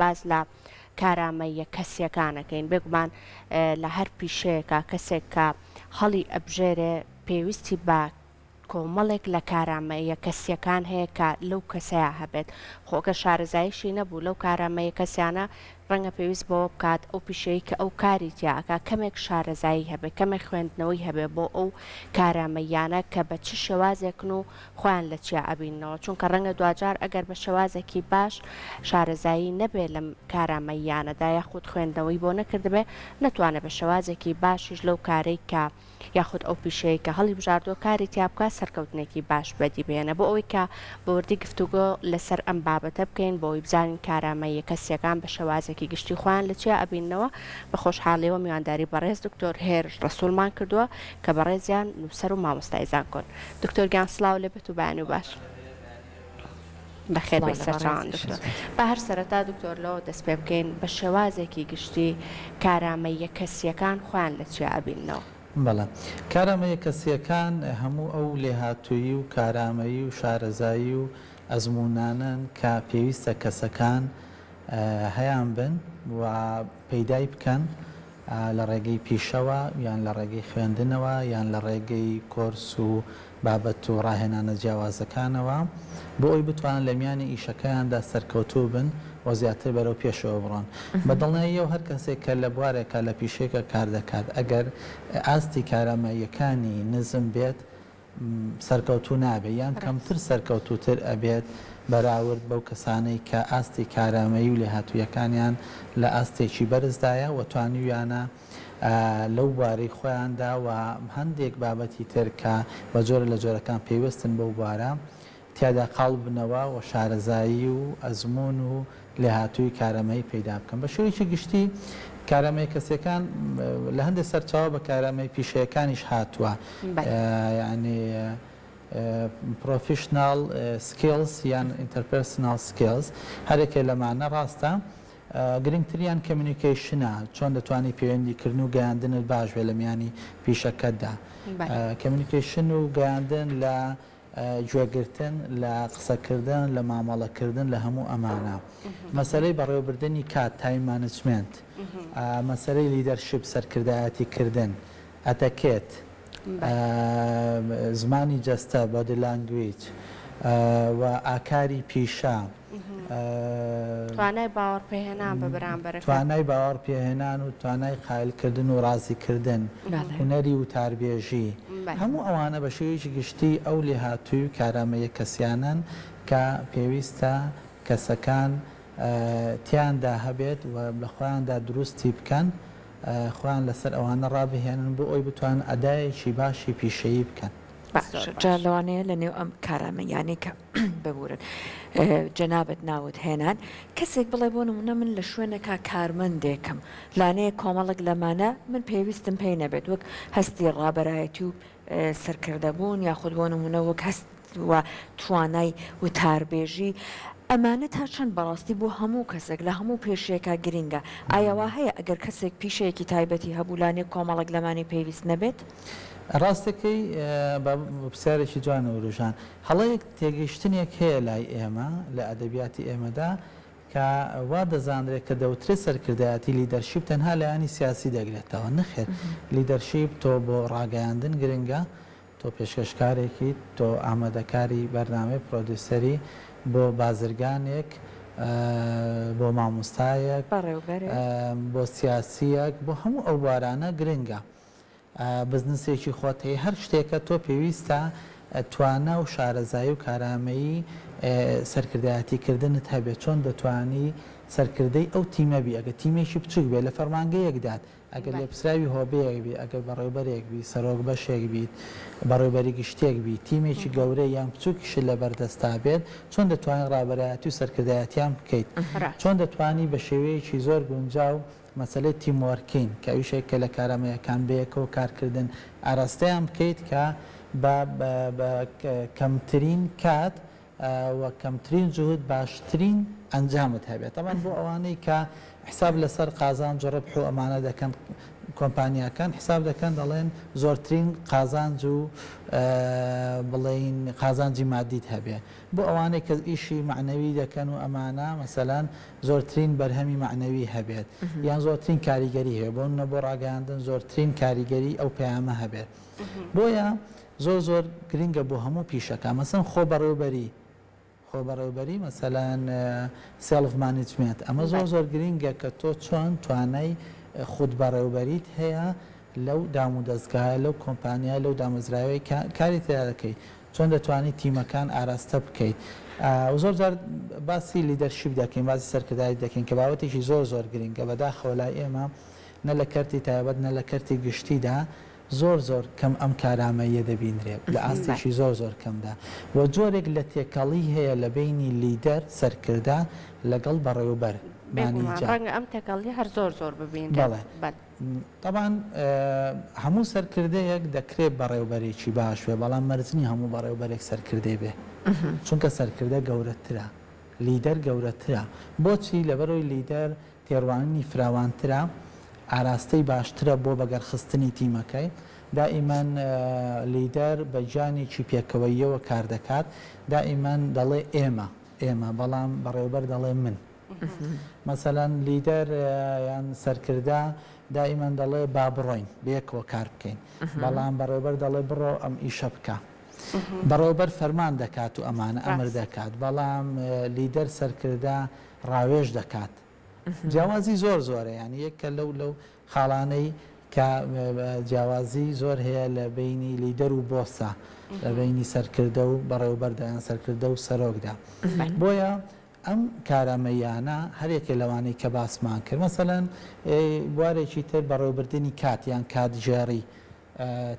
باس لە کارامەییە کەسییەکان ئەکەین. بێگومان لە هەر پیشەیەکا کەسێک کە هەڵی ئەبژێرێ پێویستی بە کۆمەڵێک لە کارامەییە کەسییەکان هەیە کە لەو کەسەیا هەبێت. خۆ گەر شارەزاییشی نەبوو لەو کارامەییە کەسیانە ڕەنگە پێویست بەوە بکات ئەو پیشەیەی کە ئەو کاری تیا ئەکا کەمێک شارەزایی هەبێ، کەمێک خوێندنەوەی هەبێ بۆ ئەو کارامەییانە کە بە چ شێوازێکن و خۆیان لە چیا ئەبیننەوە، چونکە ڕەنگە دواجار ئەگەر بە شێوازێکی باش شارەزایی نەبێ لەم کارامەییانەدا یاخود خوێندنەوەی بۆ نەکردبێ نەتوانێ بە شێوازێکی باشیش لەو کارەی کە یاخود ئەو پیشەیەی کە هەڵیبژاردووە کاری تیا بکات سەرکەوتنێکی باش بەدی بهێنێ بۆ ئەوەی کە بە وردی گفتوگۆ لەسەر ئەم بابەتە بکەین بۆ ئەوەی بزانین کارامەییە کەسییەکان بە شێوازێکی گشتی خۆیان لە چیا ئەبیننەوە بە خۆشحاڵیەوە میوانداری بەڕێز دکتۆر هێرش ڕەسوڵمان کردووە کە بەڕێزیان نووسەر و مامۆستای زانکۆن دکتۆر گیان سڵاو لێ بێت و بەیانی باش. بەخێر بێی سەرچاوان دکتۆر. با هەر سەرەتا دکتۆر لەوە دەست پێ بکەین بە شێوازێکی گشتی کارامەییە کەسییەکان خۆیان لە چیا ئەبیننەوە؟ بەڵێ. کارامەییە کەسییەکان هەموو ئەو لێهاتوویی و کارامەیی و شارەزایی و ئەزموونانەن کە پێویستە کەسەکان هەیانبن و پەیدای بکەن لە ڕێگەی پیشەوە یان لە ڕێگەی خوێندنەوە یان لە ڕێگەی کۆرس و بابەت و ڕاهێنانە جیاوازەکانەوە بۆ ئەوەی بتوانن لە میانی ئیشەکەیاندا سەرکەوتوو بن و زیاتر بەرەو پێشەوە بڕۆن. بە دڵنیاییەوە هەر کەسێک کە لە بوارێکا لە پیشەیەکا کار دەکات ئەگەر ئاستی کارامەییەکانی نزم بێت سەرکەوتوو نابێت یان کەمتر سەرکەوتووتر ئەبێت بەراورد بەو کەسانەی کە ئاستی کارامەیی و لێهاتوویەکانیان لە ئاستێکی بەرزدایە و توانیویانە لەو بوارەی خۆیاندا و هەندێک بابەتی تر کە بە جۆرە لە جۆرەکان پەیوەستن بەو بوارە تیادا قاڵ ببنەوە و شارەزایی و ئەزموون و لێهاتوویی کارامەیی پەیدا بکەن. بە شێوەیەکی گشتی کارامەیە کەسییەکان لە هەندێک سەرچاوە بە کارامەیی پیشەیەکانیش هاتووە یانی professional skills یان interpersonal skills هەرێکێ لەمانە ڕاستە گرنگتریان communication ە چۆن دەتوانی پەیوەندی کردن و گەیاندنت باش بێت لە میانی پیشەکەتدا communication و گەیاندن لە گوێگرتن لە قسەکردن، لە مامەڵەکردن، لە هەموو ئەمانە. مەسەلەی بەڕێوەبردنی کات، time management، مەسەلەی leadership، سەرکردایەتیکردن، ئەتەکێت، زمانی جەستە، body language، و ئاکاری پیشە. توانای باوەڕپێهێنان بە بەرامبەرەکەت. توانای باوەڕپێهێنان و توانای قایلکردن و ڕازیکردن، هونەری وتاربێژی، هەموو ئەوانە بە شێوەیەکی گشتی ئەو لێهاتوویی و کارامەییە کەسییانەن کە پێویستە کەسەکان تیایاندا هەبێت و لە خۆیاندا دروستی بکەن، خۆیان لەسەر ئەوانە ڕابهێنن بۆ ئەوەی بتوانن ئەدایەکی باشی پیشەیی بکەن. باشە جا لەوانەیە لە نێو ئەم کارامەییانەی کە ببورن جەنابت ناوت هێنان کەسێک بڵێ بۆ نمونە من لە شوێنێکا کارمەندێکم لانەیە کۆمەڵێک لەمانە من پێویستم پێی نەبێت وەک هەستی ڕابەرایەتی و سەرکردەبوون یاخود بۆ نمونە وەک هەست و توانای وتاربێژی ئەمانە تا چەند بەڕاستی بۆ هەموو کەسێک لە هەموو پێشەیەکا گرینگە ئایا وا هەیە ئەگەر کەسێک پیشەیەکی تایبەتی هەبوو لانەیە کۆمەڵێک لەمانەی پێویست نەبێت؟ ڕاستەکەی با پرسیارێکی جوانە وروژان. هەڵەیەک تێگەیشتنێک هەیە لای ئێمە لە ئەدەبیاتی ئێمەدا کە وا دەزانرێت کە دەوترێت سەرکردایەتی leadership تەنها لایەنی سیاسی دەگرێتەوە نەخێر leadership تۆ بۆ ڕاگەیاندن گرنگە تۆ پێشکەشکارێکیت تۆ ئامادەکاری بەرنامەی producer ی بۆ بازرگانێک بۆ مامۆستایەک بۆ سیاسیەک بۆ هەموو ئەو بوارانە گرنگە بزنسێکی خۆت هەیە هەر شتێکە تۆ پێویستە توانا و شارەزایی و کارامەیی سەرکردایەتی کردنت هەبێت چۆن دەتوانی سەرکردەی ئەو تیمە بی ئەگەر تیمێکی بچوک بێت لە فەرمانگەیەکدات ئەگەر لێپرسراوی هۆبەیەک بی ئەگەر بەڕێوبەرێک بی سەرۆک بەشێک بیت بەڕێوبەری گشتیەک بی تیمێکی گەورە یان بچوکیشت لەبەردەستا بێت چۆن دەتوانی ڕابەرایەتی و سەرکردایەتیان بکەیت چۆن دەتوانی بە شێوەیەکی زۆر گونجاو مەسەلەی team working کە ئەویش یەکێکە لە کارامەیەکان بەیەکەوە کارکردن ئاراستەیان بکەیت کە بە بە کەمترین کات و کەمترین جوهد باشترین ئەنجامت هەبێت تەبعەن بۆ ئەوانەی کە حساب لەسەر قازانج و ڕبح و ئەمانە دەکەن. کۆمپانیاکان حساب دەکەن دەڵێن زۆرترین قازانج و بڵێین قازانجی مادیت هەبێ. بۆ ئەوانەی کە ئیشی مەعنەوی دەکەن و ئەمانە مەسەلەن زۆرترین بەرهەمی مەعنەوی هەبێت یان زۆرترین کاریگەری هەبێت بۆ نمونە بۆ ڕاگەیاندن زۆرترین کاریگەری ئەو پەیامە هەبێت بۆیە زۆر زۆر گرنگە بۆ هەموو پیشەکان مەسەن خۆ بەڕێوبەری خۆبەڕێوبەری مەسەلەن self management ئەمە زۆر زۆر گرنگە کە تۆ چۆن توانای خودبەڕێوبەریت هەیە لەو دامودەزگایە لەو کۆمپانیایە لەو دامەزراوەی کە کاری تێدا دەکەیت چۆن دەتوانی تیمەکان ئاراستە بکەیت و زۆر جار باسی leadership دەکەین باسی سەرکردایەتی دەکەین کە بابەتێکی زۆر زۆر گرنگە بەداخەوە لای ئێمە نە لە کەرتی تایبەت نە لە کەرتی گشتیدا زۆر زۆر کەم ئەم کارامەییە دەبینرێت لە ئاستێکی زۆر زۆر کەمدا و جۆرێک لە تێکەڵی هەیە لە بەینی لیدەر، سەرکردە، لەگەڵ بەڕێوبەر، بێگومان manager. ڕەنگە ئەم تێکەڵیە هەر زۆر زۆر ببینرێت. بەڵێ. بەلێ. تەبعەن هەموو سەرکردەیەک دەکرێت بەڕێوبەرێکی باش بێت، بەڵام مەرج نییە هەموو بەڕێوبەرێک سەرکردەی بێت، چونکە سەرکردە گەورەترە، لیدەر گەورەترە. بۆچی؟ لەبەرئەوەی لیدەر تێڕوانینی فراوانترە، ئاراستەی باشترە بۆ بەگەڕخستنی تیمەکەی، دائیمەن لیدەر بە گیانێکی پێکەوەییەوە کار دەکات، دائیمەن دەڵێ ئێمە، ئێمە، بەڵام بەڕێوەبەر دەڵێ من. مەسەلەن لیدەر یان سەرکردە دائیمەن دەڵێ با بڕۆین، بەیەکەوە کار بکەین، بەڵام بەڕێوەبەر دەڵێ بڕۆ ئەم ئیشە بکە. بەڕێوەبەر فەرمان دەکات و ئەمانە ئەمر دەکات، بەڵام لیدەر سەرکردە ڕاوێژ دەکات. جیاوازی زۆر زۆرە یانی یەکە لەو لەو خاڵانەی کە جیاوازی زۆر هەیە لە بەینی لیدەر و بۆسە لە بەینی سەرکردە و بەڕێوبەردا یان سەرکردە و سەرۆکدا بۆیە ئەم کارامەییانە هەر یەکێ لەوانەی کە باسمان کرد مەسەلەن بوارێکی تر بەڕێوبردنی کات یان کاتگێڕی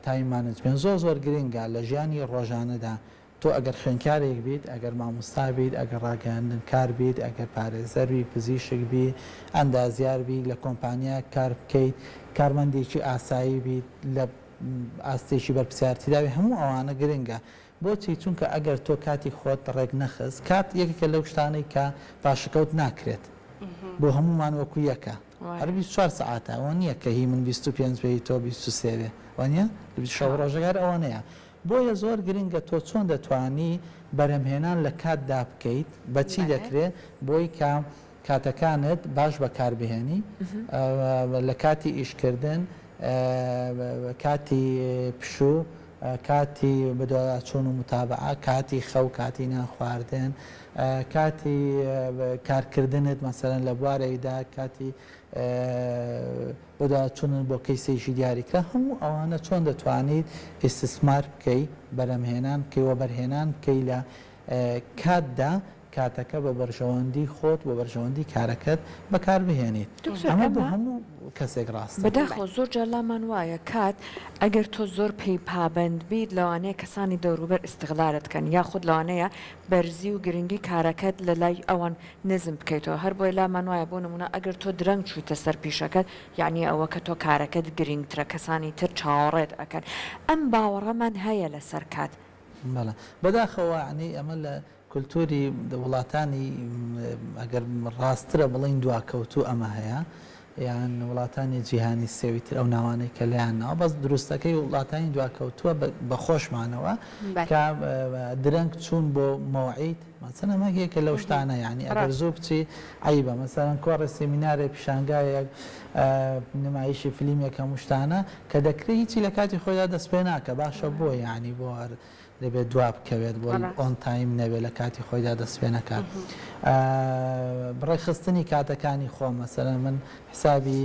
time management زۆر زۆر گرنگە لە ژیانی ڕۆژانەدا تۆ ئەگەر خوێندکارێک بیت، ئەگەر مامۆستا بیت، ئەگەر ڕاگەیاندنکار بیت، ئەگەر پارێزەر بی، پزیشک بی، ئەندازیار بی، لە کۆمپانیایەک کار بکەیت، کارمەندێکی ئاسایی بیت، لە ئاستێکی بەرپرسیارەتیدا بی، هەموو ئەوانە گرنگە. بۆچی؟ چونکە ئەگەر تۆ کاتی خۆت ڕێک نەخست، کات یەکێکە لەو شتانەی کە پاشەکەوت ناکرێت. بۆ هەموومان وەکو یەکە. هەر 24 سەعاتە، ئەوە نییە کە هی من 25 بێ هی تۆ 23 بێ. وانییە؟ شەو و ڕۆژەکە هەر ئەوەنەیە. بۆیە زۆر گرنگە تۆ چۆن دەتوانی بەرهەمهێنان لە کاتدا بکەیت، بە چی دەکرێ بۆی کە کاتەکانت باش بەکاربهێنی لە کاتی ئیشکردن، کاتی پشوو، کاتی بەدواداچوون و متابەعە، کاتی خەو، کاتی نان خواردن، کاتی کارکردنت مەسەلەن لە بوارێکدا، کاتی بەدواداچوونن بۆ کەیسێکی دیاریکرا، هەموو ئەوانە چۆن دەتوانیت ئیستسمار بکەی، بەرهەمهێنان بکەی، وەبەرهێنان بکەی لە کاتدا، کاتەکە بە بەرژەوەندی خۆت و بەرژەوەندی کارەکەت بەکار بهێنیت. دکتۆر ئەمە بۆ ئەمە هەموو کەسێک ڕاستە. بەداخەوە زۆر جار لامان وایە کات ئەگەر تۆ زۆر پێی پابەند بیت لەوانەیە کەسانی دەوروبەر ئیستغلالت کەن یاخود لەوانەیە بەرزی و گرنگی کارەکەت لەلای ئەوان نزم بکەیتەوە هەر بۆیە لامان وایە بۆ نمونە ئەگەر تۆ درەنگ چویتە سەر پیشەکەت یەعنی ئەوە کە تۆ کارەکەت گرینگترە کەسانی تر چاوەڕێت ئەکەن ئەم باوەڕەمان هەیە لەسەر کات. بەڵێ بەداخەوە یەعنی ئەمە لە کولتوری وڵاتانی ئەگەر ڕاستترە بڵێین دواکەوتوو ئەمە هەیە یان وڵاتانی جیهانی سێوی تر ئەو ناوانەی کە لێیان ناوە بەس دروستەکەی وڵاتانی دواکەوتووە بە خۆشمانەوە کە درەنگ چوون بۆ مەوعید مەسەلەن ئەمە یەکێکە لەو شتانە یانی ئەگەر زوو بچی عەیبە مەسەلەن کۆڕێ سێمینارێ پیشانگایەک نمایشی فلیمێک هەموو شتانە کە دەکرێت هیچی لە کاتی خۆیدا دەست پێ ناکە باشە بۆ یانی بۆ هەر دەبێت دوا بکەوێت بۆ on time نەبێت لە کاتی خۆیدا دەست پێ نەکات ڕێکخستنی کاتەکانی خۆم مەسەلەن من حسابی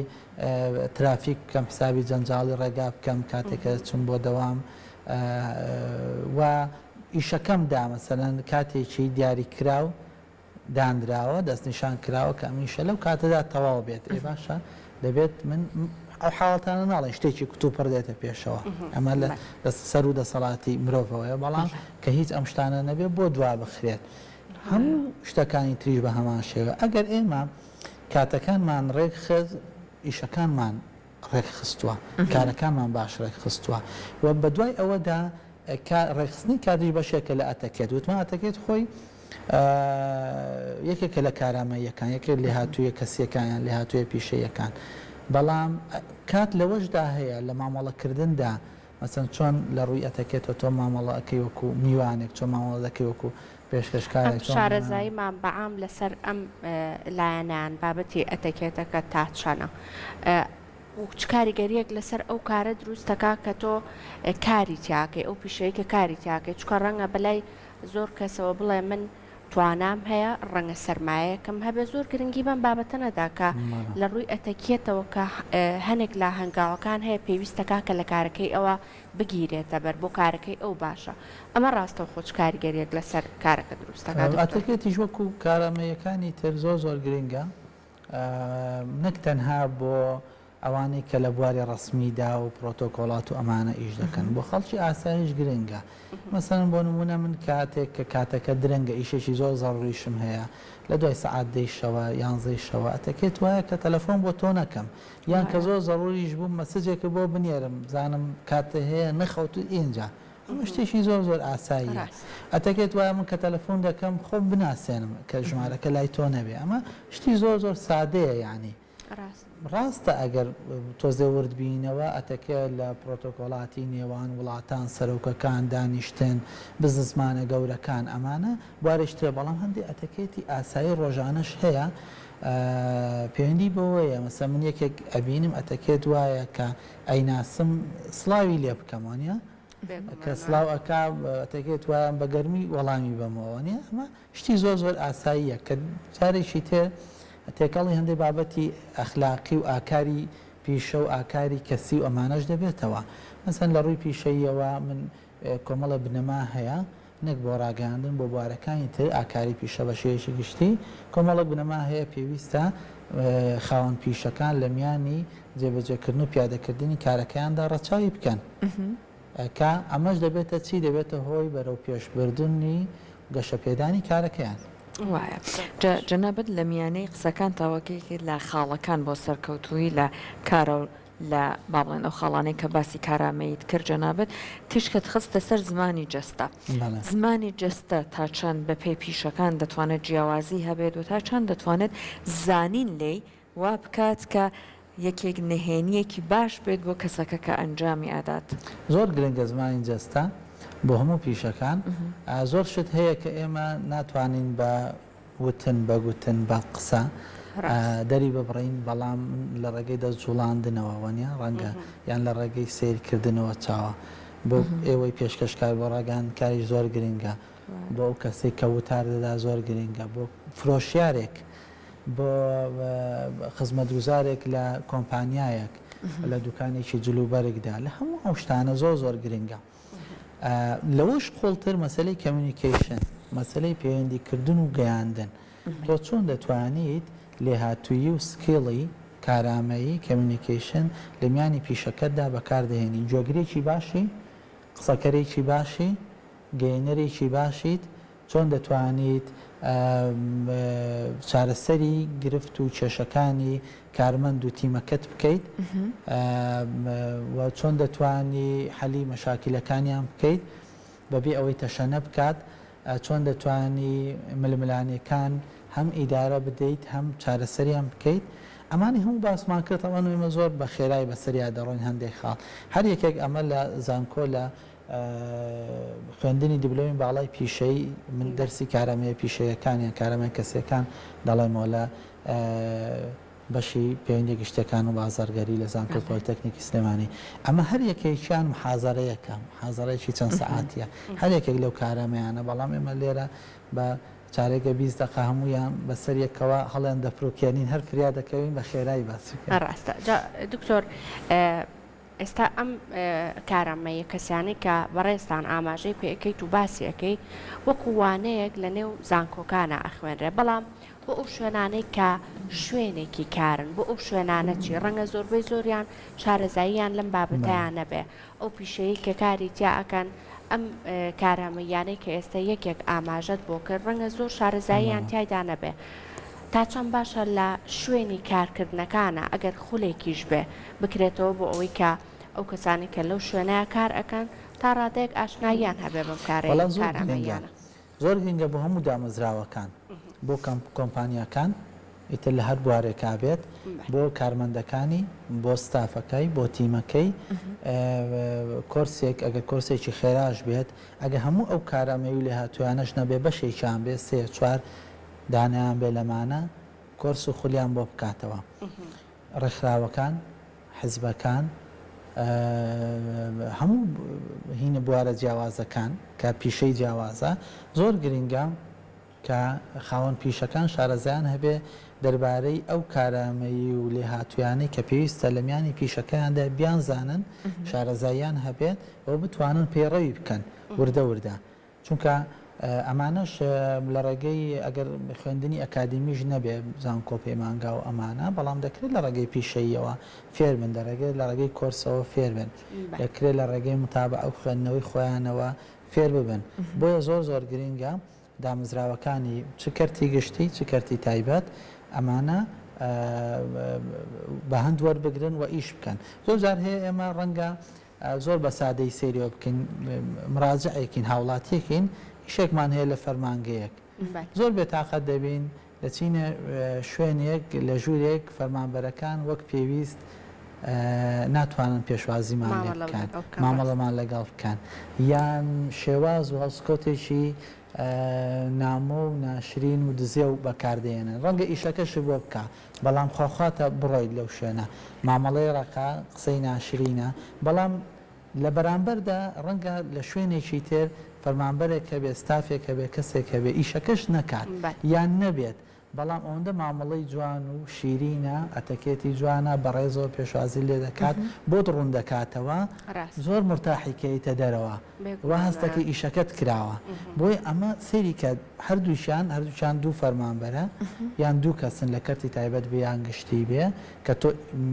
ترافیک بکەم حسابی جەنجاڵی ڕێگا بکەم کاتێک کە چوم بۆ دەوام و ئیشەکەم دا مەسەلەن کاتێکی دیاریکراو دانراوە دەستنیشان کراوە کە ئەم ئیشە لەو کاتەدا تەواو بێت ئێ باشە دەبێت من ئەو حاڵەتانە ناڵێن شتێکی کتوپڕ دێتە پێشەوە ئەمە لە سەر و دەسەڵاتی مرۆڤەوەیە بەڵام کە هیچ ئەم شتانە نەبێت بۆ دوا بخرێت هەموو شتەکانی تریش بە هەمان شێوە ئەگەر ئێمە کاتەکانمان ڕێکخست ئیشەکانمان ڕێکخستووە، کارەکانمان باش ڕێکخستووە و بەدوای ئەوەدا ڕێکخستنی کاتیش بەشێکە لە ئەتەکێت، وتمان ئەتەکێت خۆی یەکێکە لە کارامەییەکان، یەکێک لێهاتوویە کەسییەکان یان لێهاتوویە پیشەییەکان. بەڵام کات لەوەشدا هەیە لە مامەڵەکردندا مەسەن چۆن لە ڕووی ئەتەکێتەوە تۆ مامەڵە ئەکەی وەکو میوانێک چۆن مامەڵە دەکەی وەکو ئەم پێشکەشکارێک چۆن. شارەزاییمان بە عام لەسەر ئەم لایەنەیان بابەتی ئەتەکێتەکە تا چەنە و چ کاریگەرییەک لەسەر ئەو کارە دروست دەکا کە تۆ کاری تیاکەی ئەو پیشەیە کە کاری تیاکەی چونکە ڕەنگە بەلای زۆر کەسەوە بڵێ من توانام هەیە ڕەنگە سەرمایەکم هەبێ زۆر گرنگی بەم بابەتە نەدا کە لە ڕووی ئەتەکیەتەوە کە هەنێک لە هەنگاوەکان هەیە پێویستەکا کە لە کارەکەی ئەوە بگیرێتە بەر بۆ کارەکەی ئەو باشە ئەمە ڕاستەوخۆ چ کاریگەریەک لەسەر کارەکە دروست دەکات دکتۆر؟ ئەتەکێتیش وەکو کارامەییەکانی تر زۆر زۆر گرنگە نەک تەنها بۆ ئەوانەی کە لە بواری ڕەسمیدا و پرۆتۆکۆڵات و ئەمانە ئیش دەکەن بۆ خەڵکی ئاسایش گرنگە مەسەلەن بۆ نموونە من کاتێک کە کاتەکە درەنگە ئیشێکی زۆر زەڕوریشم هەیە لە دوای سەعات دەی شەوە یانزەی شەوە ئەتەکێت وایە کە تەلەفۆن بۆ تۆ نەکەم یان کە زۆر زەڕوریش بوو مەسجێکت بۆ بنێرم بزانم کاتت هەیە نەخەوتووی ئینجا ئەمە شتێکی زۆر زۆر ئاساییە ئەتەکێت وایە من کە تەلەفۆن دەکەم خۆم بناسێنم کە ژمارەکە لای تۆ نەبێ ئەمە شتی زۆر زۆر سادەیە یانی ڕاستە ئەگەر تۆزێ ورد بینەوە ئەتەکێ لە پرۆتۆکۆڵاتی نێوان وڵاتان سەرۆکەکان دانیشتن بزنسمانە گەورەکان ئەمانە بوارێکی ترە بەڵام هەندێ ئەتەکێتی ئاسایی ڕۆژانەش هەیە پەیوەندی بەوەیە مەسەلەن من یەکێک ئەبینم ئەتەکێت وایە کە ئەیناسم سڵاوی لێ بکەم وانیە کە سڵاو ئەکا ئەتەکێت وایە بە گەرمی وەڵامی بەمەوە وانیە ئەمە شتی زۆر زۆر ئاساییە کە جارێکی تر تێکەڵی هەندێک بابەتی ئەخلاقی و ئاکاری پیشە و ئاکاری کەسی و ئەمانەش دەبێتەوە. مەسەلەن لە ڕووی پیشەییەوە من کۆمەڵێ بنەما هەیە نەک بۆ ڕاگەیاندن بۆ بوارەکانی تر ئاکاری پیشە بە شێوەیەکی گشتی کۆمەڵێک بنەما هەیە پێویستە خاوەن پیشەکان لە میانی جێبەجێکردن و پیادەکردنی کارەکەیاندا ڕەچاوی بکەن. کە ئەمەش دەبێتە چی؟ دەبێتە هۆی بەرەو پێشبردنی و گەشەپێدانی کارەکەیان. وایە. جا جەنابت لە میانەی قسەکانتا وەک یەکێک لە خاڵەکان بۆ سەرکەوتوویی لە کارە و لە با بڵێین ئەو خاڵانەی کە باسی کارامەییت کرد جەنابت تیشکت خستە سەر زمانی جەستە. بەڵێ. زمانی جەستە تا چەند بە پێی پیشەکان دەتوانێت جیاوازی هەبێت و تا چەند دەتوانێت زانین لێی وا بکات کە یەکێک نهێنییەکی باش بێت بۆ کەسەکە کە ئەنجامی ئەدات. زۆر گرنگە زمانی جەستە بۆ هەموو پیشەکان. زۆر شت هەیە کە ئێمە ناتوانین بە وتن، بە گوتن، بە قسە دەری ببڕین، بەڵام لە ڕێگەی دەست جوڵاندنەوە وەنیە ڕەنگە یان لە ڕێگەی سەیرکردنەوە چاوە بۆ ئێوەی پێشکەشکار بۆ ڕاگەیاندنکاریش زۆر گرنگە بۆ ئەو کەسەی کە وتار دەدا زۆر گرنگە بۆ فرۆشیارێک بۆ خزمەتگوزارێک لە کۆمپانیایەک، لە دوکانێکی جلوبەرگدا، لە هەموو ئەو شتانە زۆر زۆر گرنگە. لەوەش قوڵتر مەسەلەی communication، مەسەلەی پەیوەندیکردن و گەیاندن. تۆ چۆن دەتوانیت لێهاتوویی و skill ی، کارامەیی، communication لە میانی پیشەکەتدا بەکاردەهێنی؟ گوێگرێکی باشی؟ قسەکەرێکی باشی؟ گەیەنەرێکی باشیت؟ چۆن دەتوانیت چارەسەری گرفت و کێشەکانی کارمەند و تیمەکەت بکەیت و چۆن دەتوانی حەلی مەشاکیلەکانیان بکەیت بەبێ ئەوەی تەشەنە بکات، چۆن دەتوانی ململانێکان هەم ئیدارە بدەیت هەم چارەسەریان بکەیت، ئەمانەی هەموو باسمان کرد تەبعەن ئێمە زۆر بە خێرای بەسەریا دەڕۆین هەندێک خاڵ هەر یەکێک ئەمە لە زانکۆ لە خوێندنی دیبلۆمی باڵای پیشەیی من دەرسی کارامەیە پیشەیەکان یان کارامەیە کەسیەکان دەڵێمەوە لە بەشی پەیوەندیە گشتیەکان و بازاڕگەری لە زانکۆی پۆلیتەکنیکی سلێمانی ئەمە هەر یەکێکیان محازەرەیەکە محازەرەیەکی چەند سەعاتیە هەر یەکێک لەو کارامەیانە بەڵام ئێمە لێرە بە چارێگە 20 دەقە هەموویان بەسەر یەکەوە هەڵیان دەپروکێنین هەر فریا دەکەوین بە خێرایی باسی بکەین. ڕاستە جا دکتۆر ئێستا ئەم کارامەییە کەسیانەی کە بەڕێزتان ئاماژەی پێ ئەکەیت و باسی ئەکەی وەکو وانەیەک لە نێو زانکۆکانا ئەخوێنرێ بەڵام بۆ ئەو شوێنانەی کە شوێنێکی کارن بۆ ئەو شوێنانە چی ڕەنگە زۆربەی زۆریان شارەزاییان لەم بابەتەیا نەبێ ئەو پیشەیەی کە کاری تیا ئەکەن ئەم کارامەییانەی کە ئێستا یەکێک ئاماژەت بۆ کرد ڕەنگە زۆر شارەزاییان تیایدا نەبێ تا چەند باشە لە شوێنی کارکردنەکانا ئەگەر خولێکیش بێ بکرێتەوە بۆ ئەوەی کە ئەو کەسانەی کە لەو شوێنەیا کار ئەکەن تا ڕادەیەک ئاشناییان هەبێ بەم کارەی وەڵا زۆر گرنگە کارامەییانە. زۆر گرنگە بۆ هەموو دامەزراوەکان بۆ کۆمپانیاکان. ئیتر لە هەر بوارێکا بێت بۆ کارمەندەکانی، بۆ ستافەکەی، بۆ تیمەکەی کۆرسێک ئەگەر کۆرسێکی خێراش بێت، ئەگەر هەموو ئەو کارامەیی و لێهاتوویانەش نەبێ بەشێکیان بێ سێ چوار دانەیان بێ لەمانە کۆرس و خولیان بۆ بکاتەوە. ڕێکخراوەکان، حزبەکان، هەموو هینە بوارە جیاوازەکان کە پیشەی جیاوازە زۆر گرنگە کە خاوەن پیشەکان شارەزایان هەبێ دەربارەی ئەو کارامەیی و لێهاتوویانەی کە پێویستە لە میانی پیشەکەیاندا بیانزانن، شارەزاییان هەبێت و بتوانن پەیڕەوی بکەن وردە وردە. چونکە ئەمانەش لە ڕێگەی ئەگەر خوێندنی ئەکادیمیش نەبێ زانکۆ پەیمانگا و ئەمانە بەڵام دەکرێت لە ڕێگەی پیشەییەوە فێر بن دەڕێگەی لە ڕێگەی کۆرسەوە فێر بن دەکرێت لە ڕێگەی متابەعە و خوێندنەوەی خۆیانەوە فێر ببن بۆیە زۆر زۆر گرنگە دامەزراوەکانی چ کەرتی گشتی چ کەرتی تایبەت ئەمانە بە هەند وەربگرن و ئیش بکەن. زۆر جار هەیە ئێمە ڕەنگە زۆر بە سادەیی سەیری بکەین مراجعێکین هاوڵاتیەکین ئیشێکمان هەیە لە فەرمانگەیەک زۆر بێتاقەت دەبین دەچینە شوێنێک لە ژوورێک فەرمانبەرەکان وەک پێویست ناتوانن پێشوازیمان لێ بکەن، مامەڵەمان لەگەڵ بکەن، یان شێواز و هەڵسوکەوتێکی نامۆ و ناشرین و دزێو بەکاردەهێنن، ڕەنگە ئیشەکەشت بۆ بکا، بەڵام خواخواتە بڕۆیت لەو شوێنە، مامەڵەی ڕەقە، قسەی ناشرینە، بەڵام لە بەرامبەردا ڕەنگە لە شوێنێکی تر فەرمانبەرێک هەبێت، ستافێک هەبێت، کەسێک هەبێت ئیشەکەش نەکات یان نەبێت، بەڵام ئەوەندە مامەڵەی جوان و شیرینە، ئەتەکێتی جوانە، بەڕێزەوە پێشوازی لێ دەکات، بۆت ڕوون دەکاتەوە، زۆر مورتاحی کە یەیتە دەرەوە، وا هەست دەکەی ئیشەکەت کراوە. بۆیە ئەمە سەیری کە هەردووکیان، هەردووکیان دوو فەرمانبەرە یان دوو کەسن لە کەرتی تایبەت بێ یان گشتی بێ کە تۆ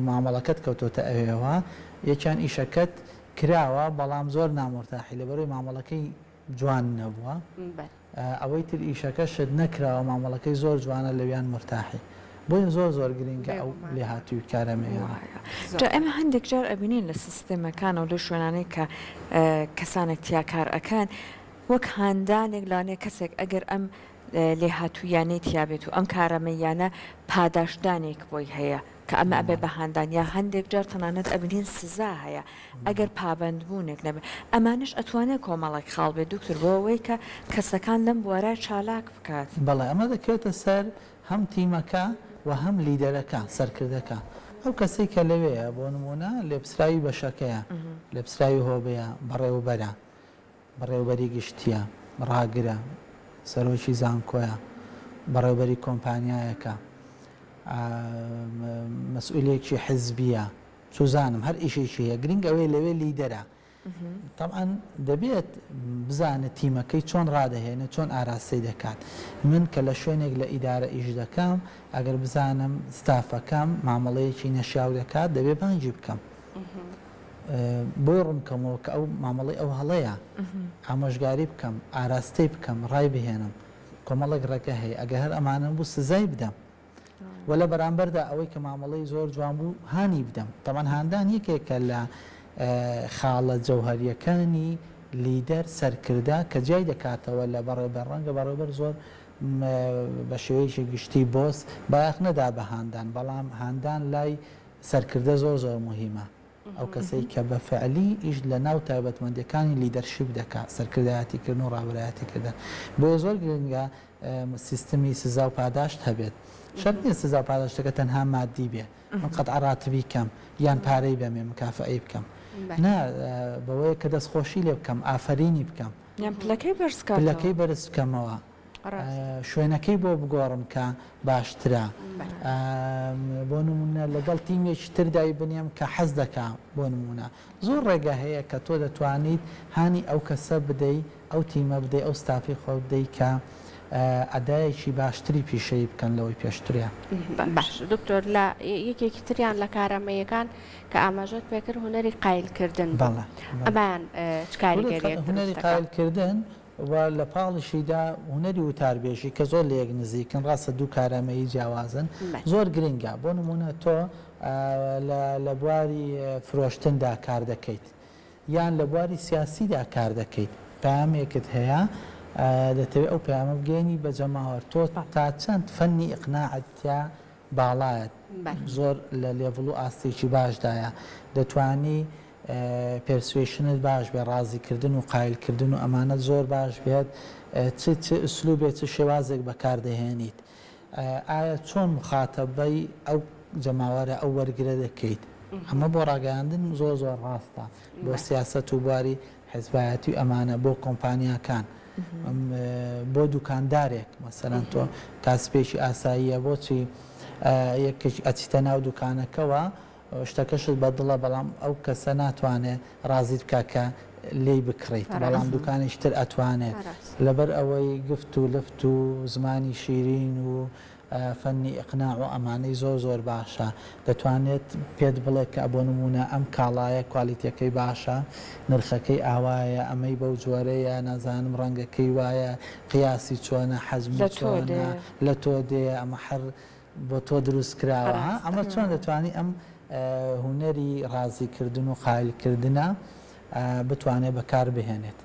مامەڵەکەت کەوتۆتە ئەوێوە، یەکیان ئیشەکەت کراوە بەڵام زۆر نامورتاحی لەبەرئەوەی مامەڵەکەی جوان نەبووە ئەوەی تر ئیشەکەشت نەکراوە مامەڵەکەی زۆر جوانە لەویان مورتاحی بۆیە زۆر زۆر گرنگە ئەو لێهاتووی کارەمەیانە. جا ئێمە هەندێک جار ئەبینین لە سیستێمەکانەوە لەو شوێنانەی کە کەسانێک تیا کار ئەکەن وەک هاندانێک لەوانەیە کەسێک ئەگەر ئەم لێهاتوویانەی تیا بێت و ئەم کارامەییانە پاداشتدانێک بۆی هەیە کە ئەمە ئەبێ بە هاندان یا هەندێک جار تەنانەت ئەبینین سزا هەیە ئەگەر پابەندبوونێک نەبێت ئەمانەش ئەتوانێت کۆمەڵێک خاڵ بێت دکتۆر بۆ ئەوەی کە کەسەکان لەم بوارە چالاک بکات. بەڵێ ئەمە دەکەوێتە سەر هەم تیمەکە و هەم لیدەرەکە، سەرکردەکە. ئەو کەسەی کە لەوێیە بۆ نموونە لێپسراوی بەشەکەیە، لێپسراوی هۆبەیە، بەڕێوەبەرە، بەڕێوەبەری گشتییە، ڕاگرە، سەرۆکی زانکۆیە، بەڕێوەبەری کۆمپانیایەکە، مەسئولێکی حزبییە، چوزانم هەر ئیشێکی هەیە، گرنگ ئەوەیە لەوێ لیدەرە. تەبعەن دەبێت بزانێت تیمەکەی چۆن ڕادەهێنێت، چۆن ئاراستەی دەکات. من کە لە شوێنێک لە ئیدارە ئیش دەکەم، ئەگەر بزانم ستافەکەم مامەڵەیەکی نەشیاو دەکات، دەبێت بانگی بکەم. بۆی ڕوون بکەمەوە کە ئەو مامەڵەی ئەو هەڵەیە، ئامۆژگاری بکەم، ئاراستەی بکەم، ڕای بهێنم. کۆمەڵێک ڕێگە هەیە، ئەگەر هەر ئەمانە نەبوو سزای بدەم و لە بەرامبەردا ئەوەی کە مامەڵەی زۆر جوان بوو هانی بدەم. تەبعەن هاندان یەکێکە لە خاڵە جەوهەرییەکانی لیدەر، سەرکردە، کە جیای دەکاتەوە لە بەڕێوبەر. ڕەنگە بەڕێوبەر زۆر بە شێوەیەکی گشتی بۆس بایەخ نەدا بە هاندان، بەڵام هاندان لای سەرکردە زۆر زۆر موهیمە ئەو کەسەی کە بە فعلی ئیش لە ناو تایبەتمەندیەکانی leadership دەکا سەرکردایەتی کردن و ڕابەرایەتی کردن بۆیە زۆر گرنگە سیستمی سزا و پاداشت هەبێت شەرت نیە سزا و پاداشتەکە تەنها مادی بێ من قەتع ڕاتبی کەم یان پارەی بەمێ مکافەئەی بکەم نا بەوەیە کە دەستخۆشی لێ بکەم ئافەرینی بکەم یان پلەکەی بەرز کاتەوە پلەکەی بەرز بکەمەوە شوێنەکەی بۆ بگۆڕم کە باشترە بۆ نمونە لەگەڵ تیمێکی تر دایبنێم کە حەز دەکا بۆ نمونە زۆر ڕێگە هەیە کە تۆ دەتوانیت هانی ئەو کەسە بدەی ئەو تیمە بدەی ئەو ستافی خۆت بدەی کە ئەدایەکی باشتری پیشەیی بکەن لەوەی پێشتریان. باش دکتۆر لە یەکێکی تریان لە کارامەییەکان کە ئاماژەت پێکرد هونەری قایلکردن بوو ئەمەیان چ کاریگەریەک دروست دەکات؟ هونەری قایلکردن و لە پاڵیشیدا هونەری وتاربێژی کە زۆر لە یەک نزیکن، ڕاستە دوو کارامەیی جیاوازن، زۆر گرنگە. بۆ نموونە تۆ لە بواری فرۆشتندا کار دەکەیت یان لە بواری سیاسیدا کار دەکەیت، پەیامێکت هەیە دەتەوێت ئەو پەیامە بگەیەنی بە جەماوەر، تۆ تا چەند فەنی ئیقناعت تیا. باڵایە زۆر لە level و ئاستێکی باشدایە دەتوانی persuasion ت باش بێت ڕازیکردن و قایلکردن و ئەمانەت زۆر باش بێت چ چ ئسلوبێ چ شێوازێک بەکار دەهێنیت ئایا چۆن موخاتەبەی ئەو جەماوەرە ئەو وەرگرە دەکەیت ئەمە بۆ ڕاگەیاندن زۆر زۆر ڕاستە بۆ سیاسەت و بواری حزبایەتی و ئەمانە بۆ کۆمپانیاکان بۆ دوکاندارێک مەسەلەن تۆ کاسپێکی ئاساییە بۆچی یەکێک ئەچیتە ناو دوکانەکەوە شتەکەشت بە دڵە بەڵام ئەو کەسە ناتوانێت ڕازیت بکا کە لێی بکڕیت بەڵام دوکانێکی تر ئەتوانێت لەبەر ئەوەی گفت و لفت و زمانی شیرین و فەنی ئیقناع و ئەمانەی زۆر زۆر باشە دەتوانێت پێت بڵێ کە بۆ نموونە ئەم کاڵایە کوالیتیەکەی باشە نرخەکەی ئاوایە ئەمەی بەو جۆرەیە نازانم ڕەنگەکەی وایە قیاسی چۆنە حەجمی چۆنە لە تۆ دێ ئەمە هەر بۆ تۆ دروست کراوە ها ئەمە چۆن دەتوانی ئەم هونەری ڕازی کردن و قایل کردنە بتوانێت بەکار بهێنێت.